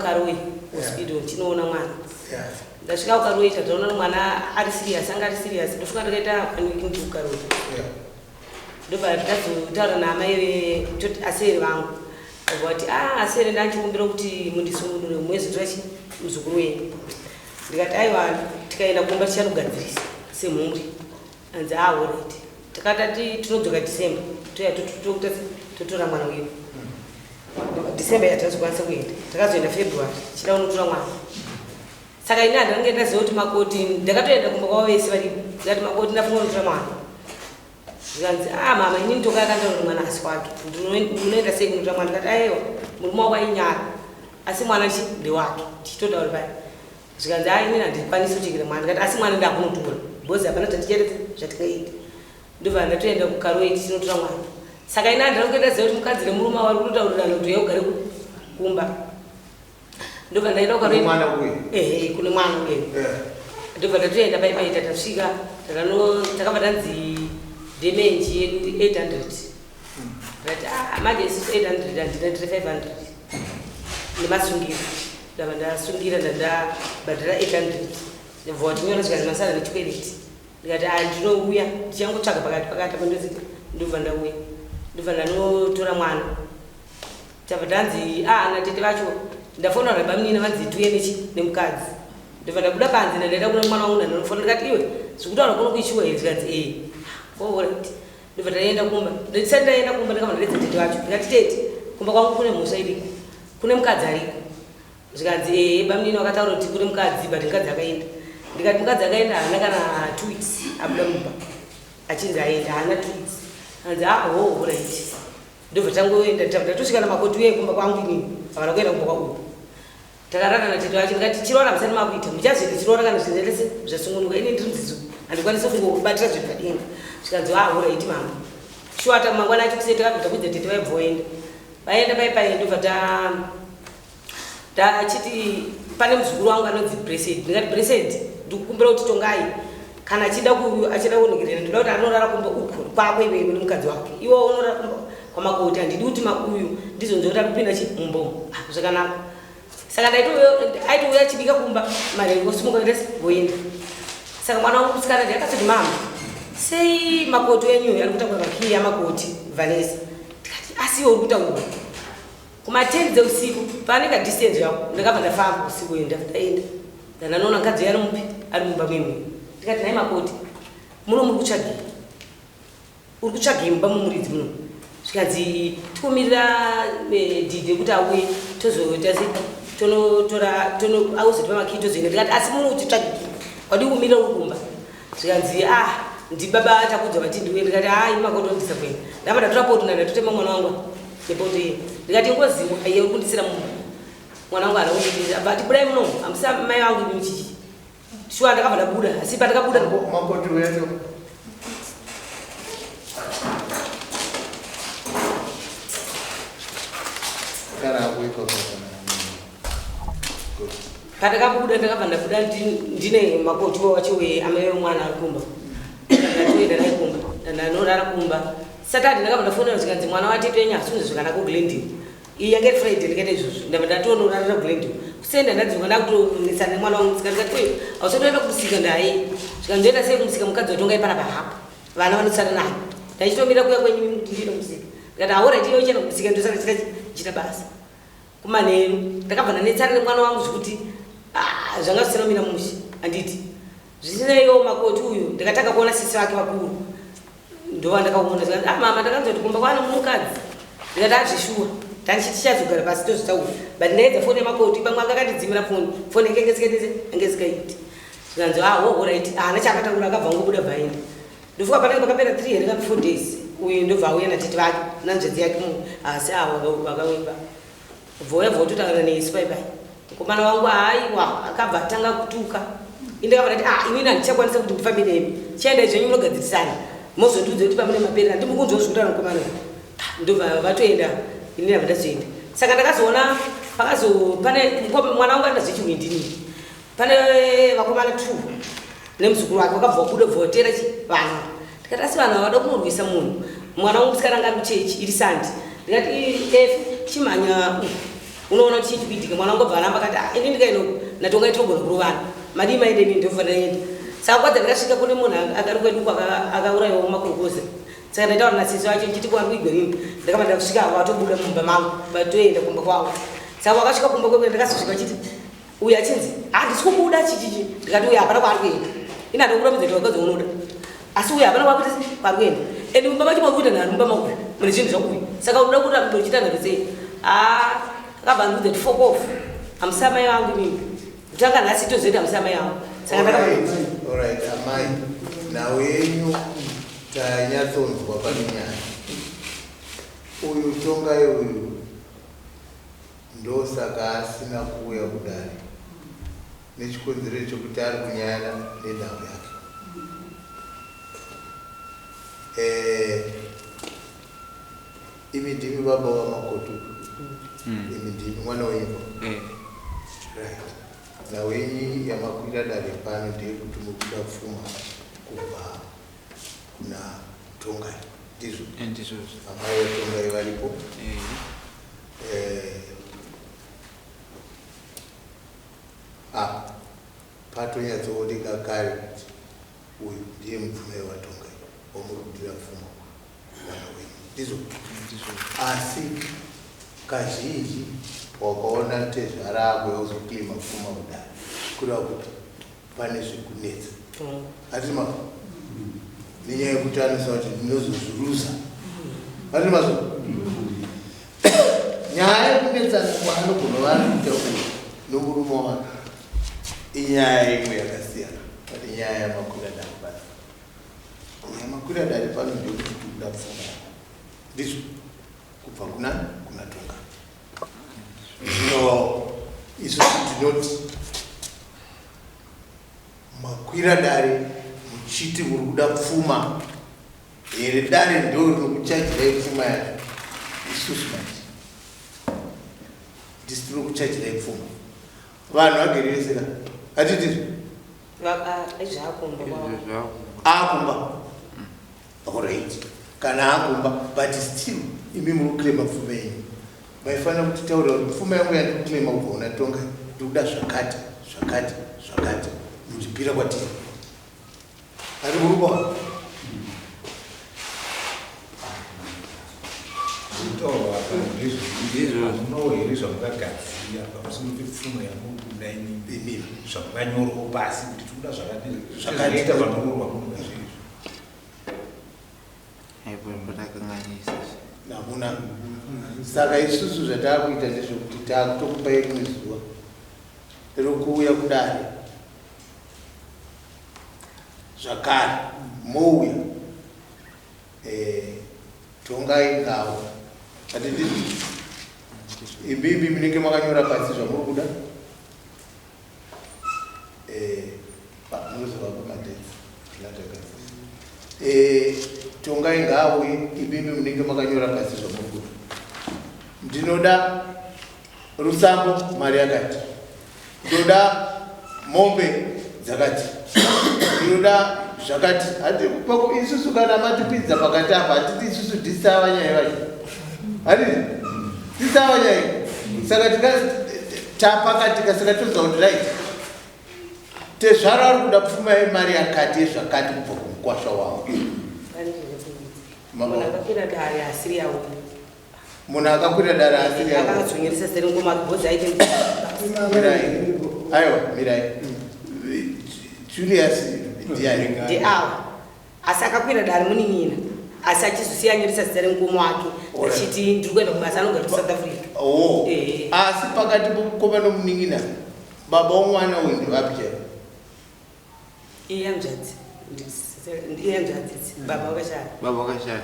kuKaroi hospital ndinoona mwana. Ndasvika kuKaroi, tataona mwana ari serious, anga ari serious. Ndofunga ndakaita one week ndiri kuKaroi. Ndobva ndazotaura naamai aseri vangu, vati, "A, aseri, ndachikumbira kuti mundisungunure muzotora chi muzukuru wenyu." Ndikati, "Aiwa, tikaenda kumba tichanogadzirisa semhuri." Anzi, "A, alright." Takatati tinodzoka December, toya tokuta totora mwana wedu. December yatinazokwanisa kuenda, takazoenda February chida kunotora mwana. Saka ini handange ndaziva kuti makoti, ndakatoenda kumba kwavo vese varipo. Ndikati, "Makoti, ndafunga kunotora mwana." Zvikanzi, "A, mama, inini toka yakantaura kuti mwana asi wake, unoenda sei kunotora mwana?" Ndikati, "Aiwa, murume wako ainyara, asi mwana chi ndewake." Tichitotaura paya, zvikanzi, "A, inini handikwanisi kuchengeta mwana." Ndikati, "Asi mwana ndakunotora because hapana zvatichereza zvatingaita." Ndobva ndatoenda kuKaroi tichinotora mwana. Saka ini handina kuenda ziva kuti mukadzi nemurume vari kutotaurirana kuti uya ugare kumba. Ndobva ndaenda kuKaroi. Mwana uyu? Ehe, kune mwana uye. Ndobva ndatoenda paipaita, tasvika, takabva tanzi damage yedu 800. Ndati, "Ah, manje isusu 800 handina, ndiri 500 nemasungira." Ndabva ndasungira, ndandabhadhara 800. Ndobva watinyora, zvikanzi masara nechikwereti. Ndikati, "A, ndinouya, ndichangotsvaga pakati pakati apo." Ndozita, ndobva ndauya, ndobva ndanotora mwana. Tabva tanzi, "A, natete vacho." Ndafonera nabamunini, vanzi tuye nechi nemukadzi. Ndobva ndabuda panze, ndandaenda kuna mwana wangu, ndanofona, ndikati, "Iwe, zvikutaura kuno kuishuwa here?" Zvikanzi, "Ee." Alright, ndobva ndaenda kumba. Ndisati ndaenda kumba, ndakabva ndaredza tete vacho. Ndikati, "Tete, kumba kwangu kune mhosva iriko, kune mukadzi ariko." Zvikanzi, "Ee, bamunini vakataura kuti kune mukadzi, but mukadzi akaenda." Ndikati, "Mukadzi akaenda haana kana 2 weeks abuda mumba, achinzi aenda haana 2 weeks." Anzi, "Ah, ho, alright." Ndobva tangoenda, tabva tatosvika namakoti uye kumba kwangu. Inini havana kuenda kumba kwauku. Takarara natete vacho. Ndikati, "Chiroora musati makuita, muchazoita chiroora kana zvinhu zvese zvasungunuka. Ini ndiri mudzidzo, handikwanisi kungobatira zvinhu padenga." Zvikanzi, "Ah, alright, mama." Shuwa, ta mangwana acho kusei takabva takwidza tete, vaibva vaenda, vaenda pai pai. Ndobva ta tachiti pane muzukuru wangu anonzi Blessed. Ndikati, "Blessed, ndikukumbira kuti Tongai kana achida achida kunokerera, ndoda kuti anorara kumba uku kwako iwewe nemukadzi wake. Iwe unorara kumba kwamakoti, handidi kuti mauyu ndizonzwa kuti ari kupinda chi mumbomo." "Ah, zvakanaka." Saka aitouya achibika kumba manheru, osimuka kuita voenda. Saka mwana wangu musikana ndakatoti, "Mama, sei makoti enyu ari kutakura makiyi amakoti Vanessa?" Ndikati, "Asi iwe uri kutaura kuma10 dzeusiku, pane kadistance yako." Ndakabva ndafamba usiku iyo, ndabva ndaenda, ndandanoona mukadzi ari mupi, ari mumba memwe. Ndikati, "Nhai makoti, muno muri kutsvagei? Uri kutsvagei mumba mumuridzi muno?" Zvikanzi, "Tikumirira dhidhi kuti auye, tozoita se tonotora tono auzotipa makiyi, tozoenda." Ndikati, "Asi muno uchitsvagei? Wadii kumirira uri kumba?" Zvikanzi, "Ah, ndibaba Takudzwa vati ndiuye." Ndikati, "Hai makoti, ondisapwena." Ndabva ndatora poto, ndandatotema mwana wangu nepoto iye. Ndikati, "Ngozi aiye uri kundisira mumba, mwana wangu haana kunditira." But budai muno, hamusi mai vangu imi chichi. Shuwa, ndakabva ndabuda, asi pandakabuda Makoti uyacho. Kana kuipa. Good. Pandakabuda, ndakabva ndabuda ndine makoti wacho amai vemwana ari kumba. Ndatoenda naye kumba, ndanorara kumba. Saturday ndakabva ndafonera, zvikanzi mwana watete wenyu hasunzi zvakanaka kuGlendale. Iyi yange iri Friday. Ndikaita izvozvo, ndabva ndatonorarira kuGlendale. Kusenda ndadzoka, ndakutonetsana nemwana wangu musikana. Ndikati, "Oyo, hausatoenda kumusika?" Ndaye zvikanzi, "Ndoenda sei kumusika? Mukadzi watongai panapa hapo, vana vanotsana naye. Ndachitomira kuya kwenyu kuti ndiende kumusika." Ndikati, "Alright, iyo uchienda kumusika, ndosaka chiita basa." Kumanheru ndakabva ndanetsana nemwana wangu zvekuti, ah, zvanga zvisina kumira mushe, handiti? Zvisineiwo, makoti uyu ndakatanga kuona sisi vake vakuru, ndova ndakaona. Zvikanzi, "Ah, mama, ndakanzwa kuti kumba kwana mukadzi." Ndikati, "Azvishuwa, tandichiti tichazogara pasi tozvitaura, but ndaedza foni yemakoti, pamwe anga akandidzimira foni, foni yange inge ange sikaiti." Zvikanzi, "Ah, ho, alright." Haana chaakataura, akabva ngobuda bvaenda. Ndofunga panenge pakapera 3 here kana 4 days, uyu ndobva auya natete vake nanzvedzi yake mu asi avo vakawimba bvoya bvototaura nesu pai pai. Mukomana wangu aiwa akabva atanga kutuka. Indakabva ndati, "Ah, inini handichakwanisa kuti ndifambe nemi, chiendai zvenyu munogadzirisana, mozondiudza kuti pamune maperera. Handimbokunzwa zvekutaura mukomana uyu." Ah, ndobva vatoenda, inini abva ndazoenda. Saka ndakazoona pakazo pane mwana wangu anoda zvechihwindini, pane vakomana two nemuzukuru wake vakabva vabuda, bva vatera chi vana. Ndikati, "Asi vanhu havada kunorwisa munhu." Mwana wangu musikana anga ari kuchechi, iri Sunday. Ndikati, "Efe, chimhanya uku." Unoona kuti chii chikuitika mwana wangu obva aramba akati ah ini ndikaenda uku natongai tinogona kurovana. Madii maenda inini ndofanira enda. Saka kwadza ndakasvika kune munhu akari kwedu uko akaurayiwa mumakurukuza. Saka ndaitaura nasisi wacho ndichiti kwari kuigwa nini. Ndakabva ndasvika vatobuda mumba mangu vatoenda kumba kwavo. Saka wakasvika kumba kwekwe ndakazosvika vachiti uyu achinzi handisi kubuda chichichi ndikati uyu hapana kwaari kuenda ini handokurambidza kuti wakadzi unoda asi uyu hapana kwakuti kwaari kuenda and mumba macho makuita nharo mumba mauyu mune zvinhu zvakuuya saka unoda kuramba uchiita nharo sei ah, akabva andiudza kuti fok off hamusi amai vangu inini kutanga nhasi tozoita hamusi amai vangu saka ndakaorit amai nhau yenyu tanyatsonzwa pane nyaya uyu tongai uyu Ndosaka asina kuuya kudare nechikonzero chekuti ari kunyayana nenhau yake. Eh, imi ndimi baba vamakoti imi ndimi mwana wenyu eh. Right. Nhau yenyu yamakwira dare pano ndeyekuti mukuda pfuma kubva kuna Tongai ndizvo? Eh, ndizvozvo. Amai vaTongai varipo. Eh. Eh, ah, patonyatsooneka kare kuti uyu ndiye mudzimai waTongai wamuri kudira pfuma mwana wenyu ndizvo? Asi kazhinji wakaona tezvara ako yauzoclaima pfuma kudai kureva kuti pane zvekunetsa hatiri mazvo nenyaya yekuti anoziva kuti ndinozozviruza hatiri mazvo nyaya yekunetsana kwaanogona vari kuita uyu nomurume wake inyaya imwe yakasiyana but nyaya yamakwira dare pano yamakwira dare pano ndeyekuti tikuda pfuma yako ndizvo kubva kuna kuna tonga zvino isusu tinoti Makwira dare muchiti muri kuda pfuma here dare ndo rinokuchajirai pfuma yacho isusu manje ndisi tinokuchajirai pfuma vanhu vagere vese ka hatitizvo akumba Alright. Kana akumba but still imi muri kuclaima pfuma yenyu. Maifanira kutitaurira kuti pfuma yangu yandiri kuclaima kubva kuna Tonga ndiri kuda zvakati zvakati zvakati muchipira kwatiri. Ari kurupa? Ndizvo here zvamukagadzira pamusoro pepfuma yamukuda imimi zvamukanyorawo pasi kuti tikuda zvakati zvakaita vanoroorwa kunoda zvirizvo. Hamuna. Saka isusu zvataakuita ndezvekuti taakutokupai rimwe zuva rokuuya kudare zvakare mouya eh, tongai ngavo ati ndizvo imbiimbi munenge makanyora pasi zvamuri kuda Eh, munozovapa madates eh, tongai ngaauye imimi munenge makanyora pasi zvamuri kuda ndinoda rusambo mari yakati ndoda mombe dzakati ndinoda zvakati hatipako isusu kana matipinza pakati apa hatiti isusu tisava nyaya vacho hatiti tisava nyaya saka Tapakatika saka toziva kuti right tezvara ari kuda pfuma yemari yakati yezvakati kubva kumukwasha wavo. Munhu akakwira dare asiri yavo. Munhu akakwira dare asiri yavo. Akazonyeresa sere ngoma because aite Mirai. Aiwa, mirai. Julius ndiani? Ndiawo. Asi akakwira dare munin'ina asi achizosiya anyoresa zita remukoma wake achiti ndiri kuenda kubasa anogara kusouth Africa. Oh. Asi pakati pomukoma nomunin'ina baba womwana uyu ndevapi chaivo? Ihanzvadzi. Ihanzvadzi baba vakashaya. Baba vakashaya.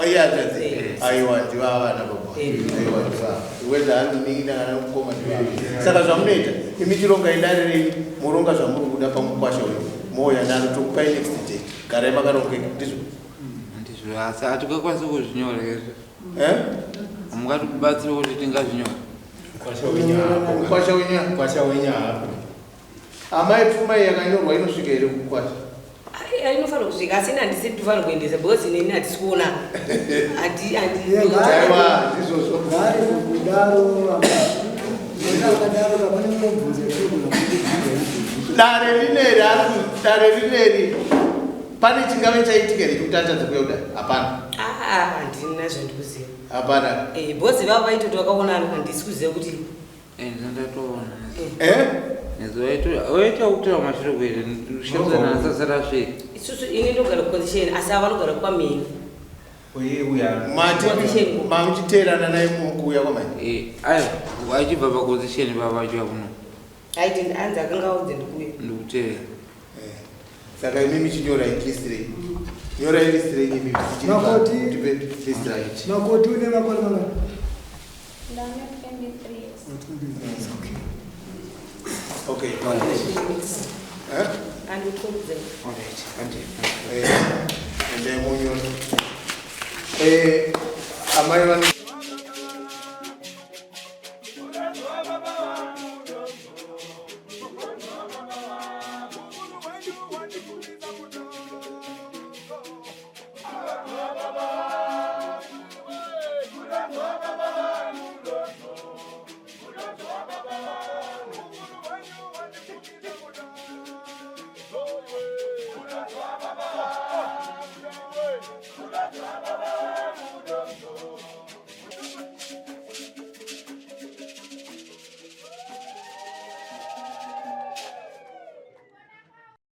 Ihanzvadzi. Aiwa ndivava vana baba. Aiwa ndivava. Whether ari munin'ina kana mukoma ndivava. Saka zvamunoita imi chirongai dare renyu moronga zvamuri kuda pamukwasha uyu. Mouya naro tokupai next day. Garai makarongeka ndizvo. Ndizvo asi hatingakwanisi kuzvinyora izvo. Eh? Mungatibatsira kuti tingazvinyora. Mkwasha wenyu hapo. Mkwasha wenyu. Mkwasha wenyu hapo. Amai pfuma iyi yakanyorwa inosvika here kukwasha? Inofanira kusvika, asi ini handisi tofanira kuendesa because inini hatisi kuona. Aiwa, ndizvozvo. Ngari kudaro, akadaro kapane mubvunzo yekugona. Dare rineri dare rineri, pane chingave chaitika here chekuti atadza kuuya kudare? Hapana? Handina zvandikuziva. Hapana. Because vavo vaitoti vakaonana, handisi kuziva kuti Ndatoona. Eh? Waita kutora mashure kuita shamsana asasarasvika. Isusu, ini ndogara kuconcession, asi ava vanogara kwamini. Uye uya. Mati mamuchiteerana naye mukuuya kwamai? Aiwa, achibva paconcession pavachiva kuno. Aiti anzi akanga audze ndikuuya. Ndikutevera. Saka imimi chinyorai list renyu, nyorai list renyu imimi. Makoti. Tipe list right. Makoti, une makore mangani? Ndane 23 years. Okay. Okay. Eh? Andikuudze. Endai munyora. Amai vano